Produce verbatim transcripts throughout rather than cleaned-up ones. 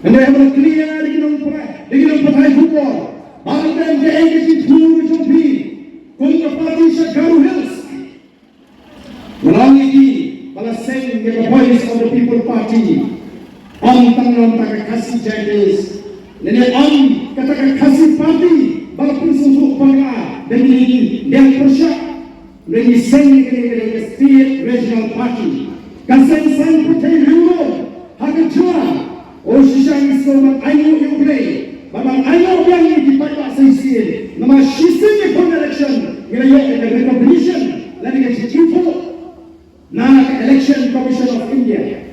Hynrei haba la clear da ki nongpathai, da ki nongpathai khubor ba la don kaei ka jingthmu ka jong phi kum ka party sha Garo Hills. Nga la ong ïa ki ba la seng ïa ka Voice of the People Party. Ym tang na ka bynta ka Khasi Jaintia Hills, lane ym kata ka Khasi Party ba la pynsngewthuh bakla da kine ki liang pyrshah. Ngi seng ïa kane ka dei ka State Regional Party. Ka seng saiñ pyrthei ringrum ha ka jylla. O shisha ngi sngewbha ban ainguh ïa U Blei, bad ban ainguh biang ïa ki paidbah sa shisien. Namar shisien ïa ka election ngi la ïoh ïa ka recognition lane ka jingithuh na ka Election Commission of India.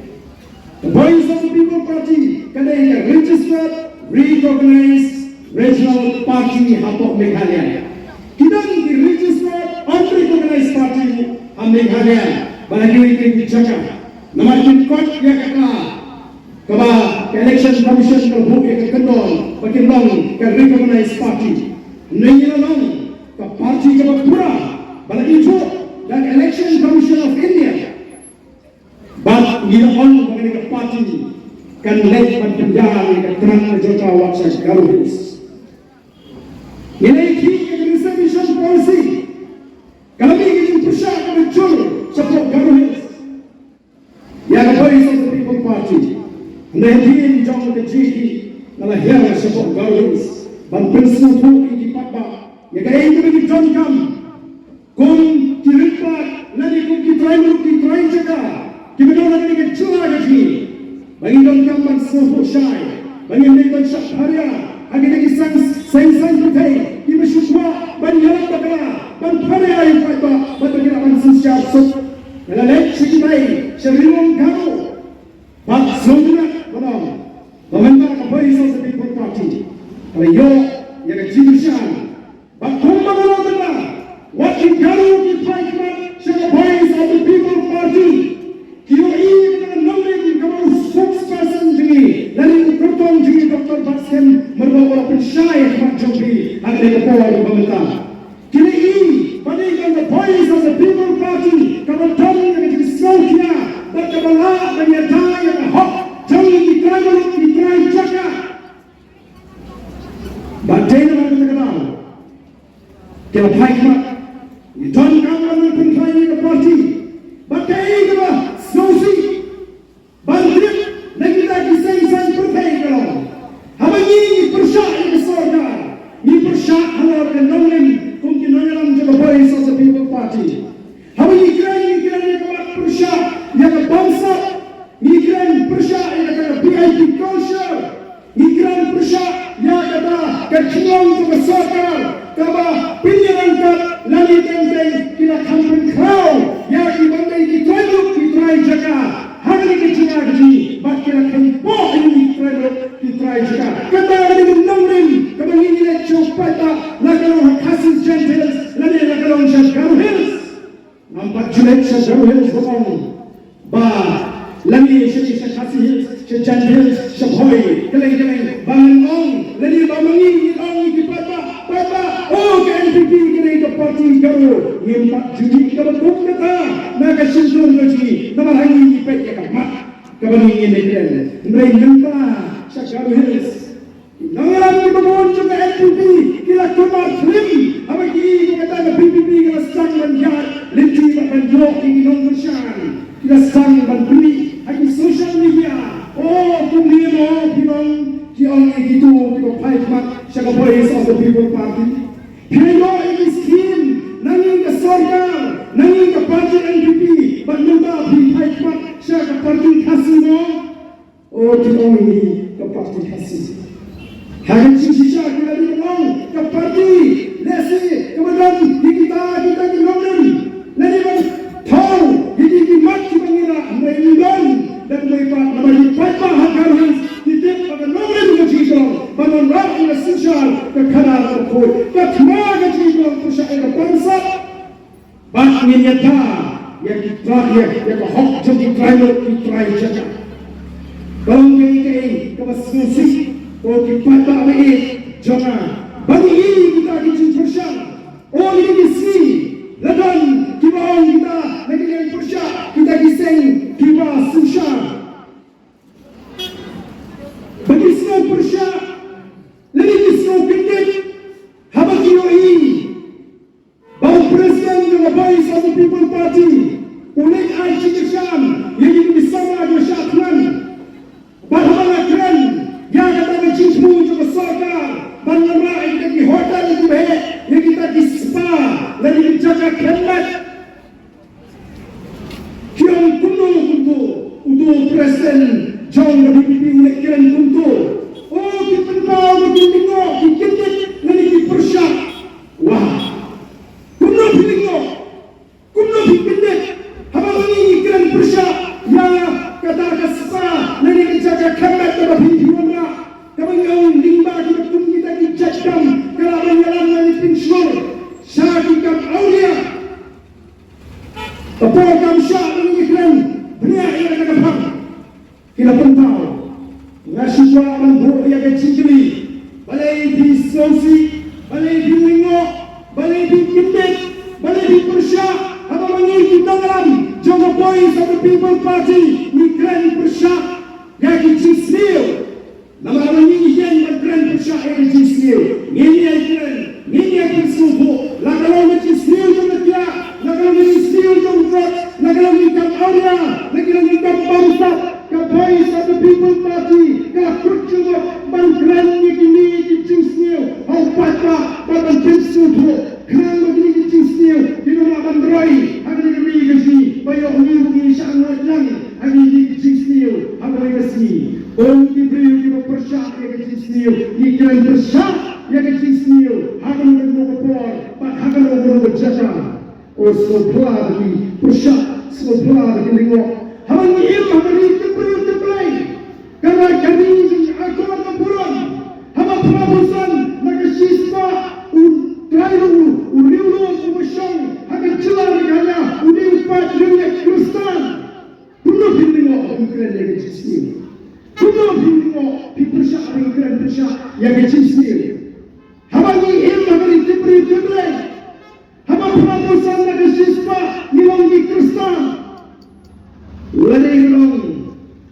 The Voice of the People Party ka dei ka registered, recognized regional party hapoh Meghalaya. Ki don ki registered, unrecognized party ha Meghalaya, bad ha kiwei kiwei ki jaka. Namar kin koit ïa kata kaba ka Election Commission ka buh ïa ka kyndon ba kin long ka recognized party. Ngi la long ka party kaba pura ba la ithuh da ka Election Commission of India. Bad ngi la ong ba kane ka party kan leit ban pynïar ïa ka tnat ka jong ka wat sha Garo Hills. Ngi la ïohi ïa ka reservation policy ka la mih ka jingpyrshah kaba jur shapoh Garo Hills ïa ka Voice of the People Party. Hynrei hadien jong ka jingïakhih nga la hiar shapoh Garo Hills ban pynsngewthuh ïa ki paidbah ïa kaei kaba ngi donkam kum ki rit paid lane kum ki trai muluk, ki trai jaka kiba don ha kane ka jylla ka jong ngi. Ba ngi donkam ban sngewthuh shai ba ngim dei ban shah pharia ha kine ki seng, seng saiñ pyrthei kiba shu kwah ban ïarap bakla, ban pharia ïa u paidbah bad ba ki lah ban synshar suk. Nga la leit sha kitai, sha Ri Lum Garo, bad sngewtynnat ban ong ba mynta ka Voice of the People Party ka la ïoh ïa ka jingkyrshan. Bad kumba ka long mynta, wat ki Garo ki phai khmat sha ka Voice of the People Party. Ki ïohi ïa ka nongrim kaba u spokesperson jong ngi lane u kyrtong jong ngi, Doctor Batskhem Myrboh, u la pynshai ha khmat jong phi ha kane ka por ba mynta. Ki la ïohi ba dei ka Voice of the People Party kaba don ïa ka jingsngewkhia bad kaba lah ban ïada ïa ka hok jong ngi ki trai muluk, ki trai jaka. Bad dei namar kata ka daw ki la phai khmat. Ngi donkam ban pynkhraw ïa ka party. Bad kaei kaba sngewsih ban tip na kita ki seng saiñ pyrthei ka long, haba ngi, ngi pyrshah ïa ka sorkar, ngi pyrshah halor ka nongrim kum ki nongïalam jong ka Voice of the People Party. Haba ngi kren, ngi kren ïa ka mat pyrshah ïa ka bamsap, ngi kren pyrshah ïa kata ka V I P culture, ngi kren pyrshah ïa kata ka jinglong jong ka sorkar kaba pynïaryngkat lane teng teng ki la kham pynkhraw ïa ki ban dei ki trai muluk, ki trai jaka ha kane ka jylla ka jong ngi, bad ki la kheiñpoh ïa ngi ki trai muluk, ki trai jaka. Kata ka dei ka nongrim kaba ngi, ngi leit sha u paidbah, la ka long ha Khasi Jaintia Hills lane la ka long sha Garo Hills. Ngam pat ju leit sha Garo Hills ban ong ba lane sha, sha Khasi Hills, sha Jaintia Hills, sha Bhoi, kylleng kylleng, ba ngan ong lane ba ma ngi ngin ong ïa ki paidbah, paidbah, oh, ka N P P ka dei ka party Garo. Ngim pat ju leit kaba kum kata na ka shyntur ka jong ngi, namar ha ngi ngi peit ïa ka mat kaba ngi ngin ïa kren. Hynrei mynta sha Garo Hills, nongïalam kiba bun jong ka N P P ki la kulmar khlim haba ki i ba kata ka V P P ka la sdang ban ïaid lynti bad ban ïoh ïa ki nongkyrshan. Ki la sdang ban pynmih ha ki social media. O, kumne mo phi ong, ki ong ïa kito kiba phai khmat sha ka Voice of the People Party. Phi ïoh ïa ki skim na ngi ka sorkar, na ngi ka party N P P, bad mynta phi phai khmat sha ka party Khasi mo. O, ki ong ïa ngi ka party Khasi. Ha ka jingshisha ki la dei ban ong ka party lehse kaba don ïa kita, kita ki nongrim. Lane ban thaw ïa ki, ki mat kiba ngi rah, hynrei ngi don da kawei pat, namar ki paidbah ha Garo Hills ki tip ba ka nongrim ka jong ngi ka long ban wanrah ïa ka synshar, ka khadar, ka khuid, ka thma ka jong ngi ka long pyrshah ïa ka bamsap. Bad ngin ïada ïa ki trai, ïa, ïa ka hok jong ki trai lok, ki trai jaka. Ka long kaei kaei kaba sngewsih, ko ki paidbah ba ïeit jong nga, ba ngi ïohi kita ki jingpyrshang. O, ïa ki sngi la don kiba ong kita na ki liang pyrshah, kita ki seng kiba synshar. Ba ki kyrshan ïa ki, ki samla kiba shah thngan. Bad haba nga kren ïa kata ka jingthmu jong ka sorkar ban wanrah ïa kita ki hotel kiba heh, ïa kita ki spa lane ki jaka khynnah, ki ong kumno kumto? Uto u president jong ka V P P u leh kren kumto. O, ki pynpaw ba ki lyngngoh, ki kyndit lane ki pyrshah. Wah, kumno phi lyngngoh? Kumno phi kyndit? Haba ma ngi ngi kren pyrshah ïa kata ka spa lane ka jaka khynnah kaba phi, phi wanrah, kaba ngi ong lyngba kiba kum kita ki jait kam ka lah ban ïalam lane pynshlur sha ki kam awria. Ka por kam shah ba ngi kren bniah ïa kata ka phang. Ki la pynpaw. Nga shu kwah ban buh ïa ka jingkylli. Balei phi sngewsih? Balei phi lyngngoh? Balei phi kyndit? Balei phi pyrshah? Haba ma ngi ki nongïalam jong ka Voice of the People Party ngi kren pyrshah ïa ki jingsniew. Namar ma ngi ngi ïeng ban kren pyrshah ïa ki jingsniew, ngin ïai kren, ngin ïai pynsngewthuh. La ka long ka jingsniew jong ka thiah, la ka long ka jingsniew jong u drugs, la ka long ki kam awria, la ka long ki kam bamsap, ka Voice of the People Party ka la kut jingmut ban kren ïa kine ki jingsniew ha u paidbah bad ban pynsngewthuh, khnang ba kine ki jingsniew kin ym lah ban roi ha kane ka ri ka jong ngi, ba ïoh ngi ruh ngin shah ngeit lang ha kine ki jingsniew ha kawei ka sngi. Kum ki briew kiba pyrshah ïa ka jingsniew, ngi kren pyrshah ïa ka jingsniew ha kano kano ka por bad ha kano kano ka jaka. O, sngewphylla ba ki pyrshah, sngewphylla ba ki lyngngoh. Haba ngi im ha ka ri tip briew tip Blei, ka ri ka ri jong ka akor ka burom. Haba phra phew san na ka shispah u trai ruh, u riewlum uba shong ha ka jylla Meghalaya u dei u paid riewngeit Khristan. Kumno phi lyngngoh ba ngi kren ïa ka jingsniew? Kumno phi lyngngoh, phi pyrshah ba ngi kren pyrshah ïa ka jingsniew? Haba ngi im ha ka ri tip briew tip Blei, haba phra phew san na ka shispah ngi long ki Khristan. Lada ngi long,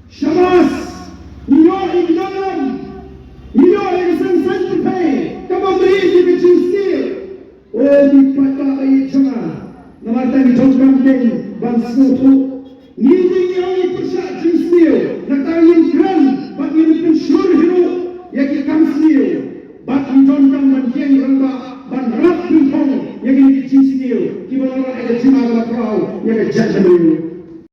shabas, ngi ïoh ïa ki nongïalam, ngi ïoh ïa ka seng saiñ pyrthei kaba mih ïa ka jingsniew. O ki paidbah ba ïeit jong nga, namar kata ngi donkam kein ban sngewthuh. Ngi ngi ïa ngi pyrshah jingsniew, nangta ngin kren